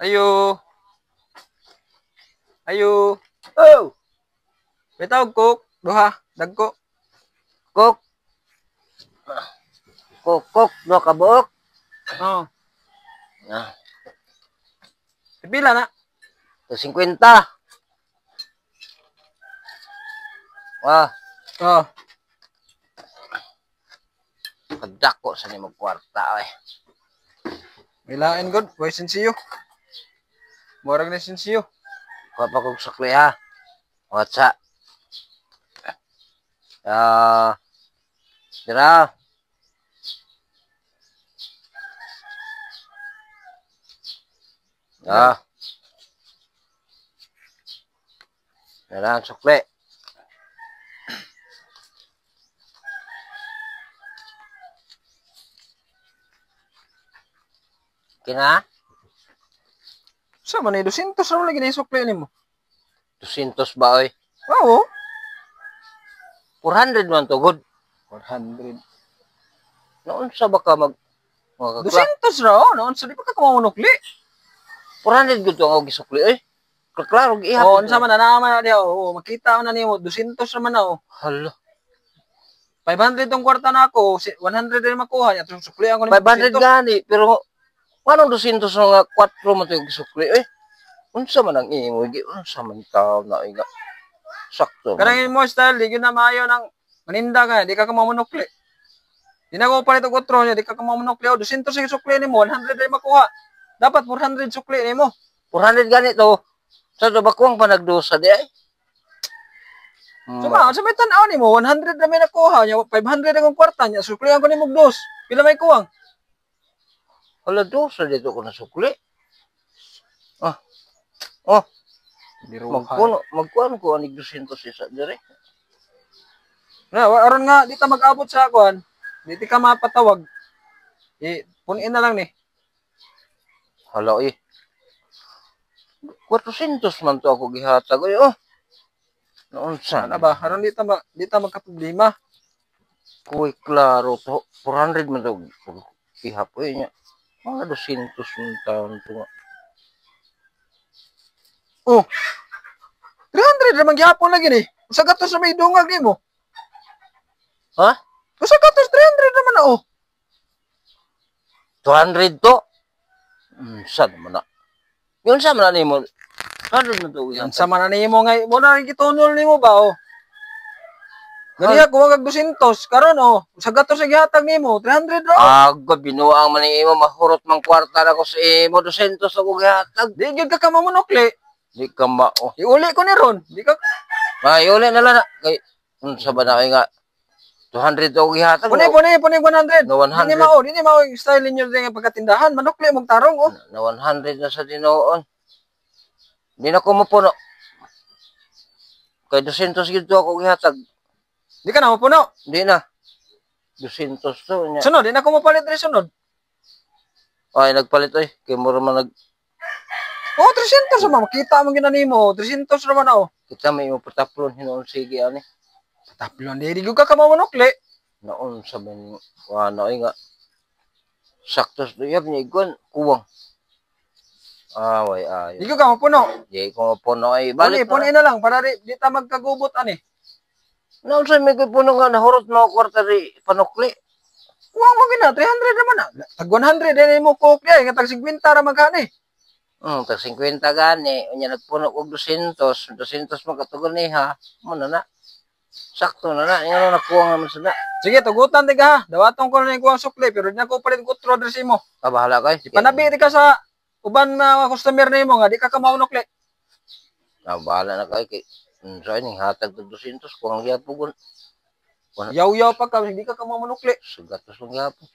Ayo. Ayo. Oh, May tawag cook. Duha. Dagko. Cook. Cook, cook, duha ka buok. Oo. Ah, Pila na. To 50. Wah, Oo. Kadako sa nimo kwarta ay. May lain god. Way sensiyo. Murag na sensiyo. Kuha pa kog sukli ha. Watsa. Ah, dira. Ah. Dira ang sukli. Kina? Sa man ni 200 ra lagi na isukli nimo. 200 ba oy? Oo. 400 man to good. 400. Noon sa baka mag mga kakla. 200 ra oh, noon sa di pa ka kumamunukli. 400 gud to ang gisukli oy. Klaro gihapon. Oh, unsa man na naman na diha oh, makita na nimo 200 ra man na oh. Hala. 500 tong kwarta na ako, 100 rin makuha niya, atong suklian ko nimo 500 200. gani pero anong 200 nga 4 man to yung gisukli oy. Unsa man ang imo gi unsa man taw na oy nga. Sakto. Man. Kanang imo style, di gyud na maayo nang maninda ka, di ka kumamunukli. Di na ko palit og otro niya, di ka kumamunukli. Oh, 200 sa sukli nimo, 100 rin makuha. Dapat 400 sukli nimo. 400 gani to. Sa to bakwang pa nagdusa di ay. So ma, sa may tan-aw nimo, 100 na may nakuha niya, 500 akong kwarta niya, suklian ko nimo og dos. Pila may kuwang? Hala, dusa dito ko nasukli. Ah. Oh, magkuno, magkuan ko anig 200 isa dire. Na, aron nga di ta mag-abot sa kuan, di ti ka mapatawag. I punin na lang ni. Hala oy. 400 man to ako gihatag oy oh. Naunsa Ano ba? Aron di ta magka-problema. Kuy klaro to 400 man to ihap oy nya. Mga 200 man taon to nga. Oh. 300 ra man gihapon lagi ni. Usa ka to sa may dungag nimo. Ha? Usa ka to 300 naman na oh. 200 to. Unsa naman na. Yun sa man na nimo. 200 man to. Unsa man na nimo nga mo na gitunol nimo ba oh. Gani ako wag 200 karon oh. Usa ka to sa gihatag nimo 300 ra. Oh. Ago binuang man ni imo mahurot mang kwarta na ko sa imo 200 ako gihatag. Di gyud ka kamamunukli. Di ka mao. Iuli ko ni ron. Di ka Mayuli na lang na. Kay unsa ba na kay nga 200 ako gihatag. puni puni puni 100. Na 100. Dili mao yung style ninyo nga pagkatindahan. Manukli mong tarong oh. Na 100 na sa tinuon. Di na ko mapuno. Kay 200 gid to ako gihatag. Di ka na mapuno. Di na. 200 to nya. Sunod, di na ko mapalit rin sunod. Ay nagpalit oy. Kay mura man nag Oh, 300 man makita mo gina nimo. 300 ra man oh. kita may imo pataplon hinuon sige ani. Taplon di gyud ka kamamunukli. Naon sa man wano ay nga. Sakto sa duyab niya igwan kuwang. Ah, way ayo. Di gyud ka mapuno. Di ko mapuno ay Balik, balik. puni na lang para di ta magkagubot ani. Naon sa may puno nga nahurot mo kwarta di panukli. Kuwang mo gina 300 naman na. Tag 100 din mo cook ay nga tag 50 ra magkani. Tag 50 gani, unya nagpuno og 200, 200 man katugon niha, mo na na. Sakto na na, ingano nakuha nga man sa na. Sige, tugutan di ka ha. Dawaton ko na yung kuwang sukli pero di na ko palit kutro diri mo. Ah, bahala kay. Panabi di ka sa uban mga customer nimo nga di ka kamaunokli. Ah, bahala na kay kay unsa ning hatag og 200 kuwang gyapon gun. Yaw-yaw pa ka, hindi ka kamaunokli. Sugatos lang gyapon.